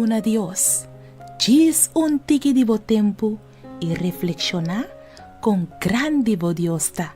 Duna Dios djis un tiki di bo tempu i reflekshoná kon grandi bo Dios ta.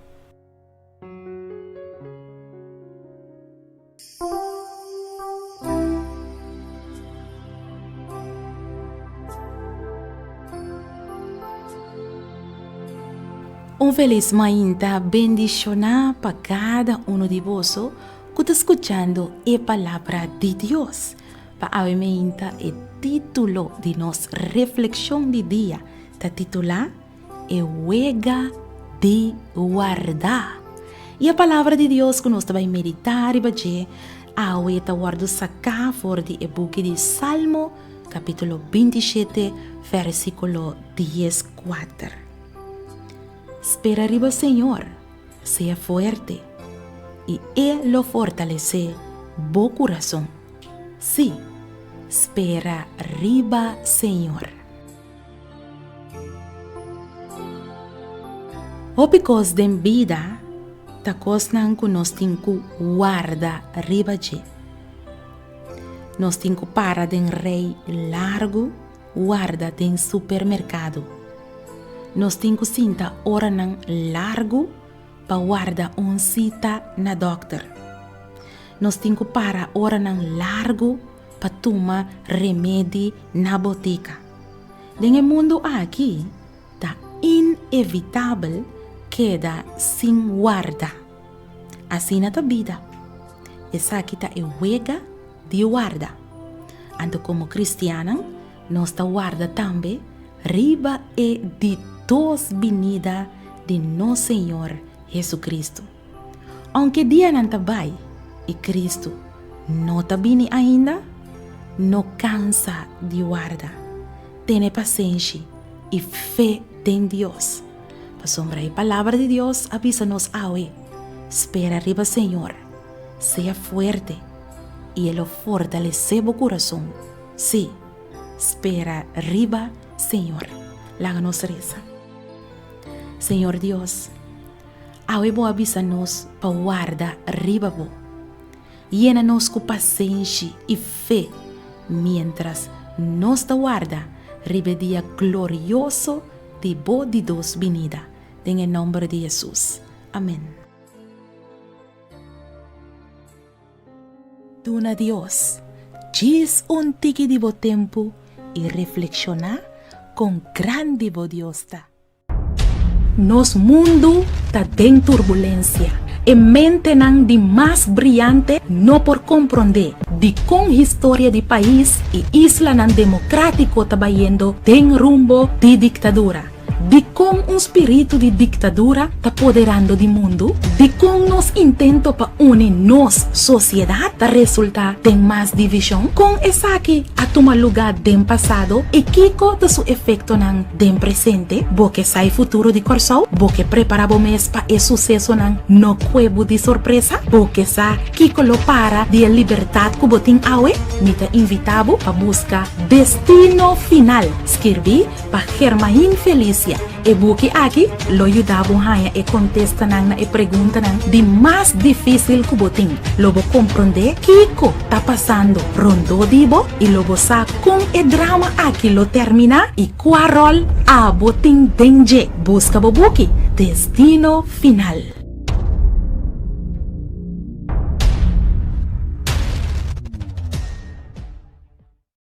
Un felis mainta bendishoná pa kada unu di boso ku ta skuchando e Palabra di Dios. Pa awe mainta e título di nos reflekshon di dia ta titulá E wega di warda. I e Palabra di Dios ku nos ta bai meditá riba dje awe ta wòrdu saká for di e buki di Salmo, kapítulo 27, versíkulo 14. Spera riba Señor, sea fuerte, i E lo fortalesé bo kurason. Sí, spera riba Señor. Hopi kos den bida ta kosnan ku nos tin ku warda riba dje. Nos tin ku para den rei largu warda den supermerkado. Nos tin ku sinta oranan largu pa warda un sita na dòkter. Nos tin ku para oranan largu pa tuma remedi na botika. Den e mundu aki ta inevitabel keda sin warda. Asina ta bida. Esaki ta e wega di warda. Anto komo kristiannan nos ta warda tambe riba e di dos binida di nos Señor Hesukristu. Ounke dianan ta bai i Kristu no ta bini ainda, no kansa di warda. Tene pasenshi i fe den Dios, pasobra e Palabra di Dios a bisa nos awe, Spera riba Señor, sea fuerte, i e lo fortalesé bo kurason. Sí, spera riba Señor. Laga nos resa. Señor Dios, Awe bo a bisa nos pa warda riba bo. Yena nos ku pasenshi i fe miéntras nos ta warda riba e dia glorioso di bo di dos binida, den e nòmber di Hesus. Amen. Duna Dios djis un tiki di bo tempu i reflekshoná kon grandi bo Dios ta. Nos mundu ta den turbulensia. E mentenan di mas briante no por komprondé dikon historia di pais i islanan demokratiko ta bayendo den rumbo di diktadura. Dikon un spiritu di diktadura ta poderando di mundu? Dikon nos intento pa uni nos sosiedat ta resultá den mas divishon? Kon esaki a tuma lugá den pasado i kiko ta su efektonan Den presente, bo ke sa e futuro di Kòrsou? Bo ke prepará bo mes pa e susesonan no kue bo di sorpresa? Bo ke sa kiko lo para di e libertat ku bo tin awe? Mi ta invitá bo pa buska Destino Final, skirbí pa Germain Felicia. E buki aki lo yuda bo haña e kontestanan na e preguntanan di mas difísil ku bo tin. Lo bo komprondé kiko ta pasando rondó di bo i lo bo sa Kon e drama aki lo terminá i kua ròl abo tin den dje? Buska bo buki Destino Final.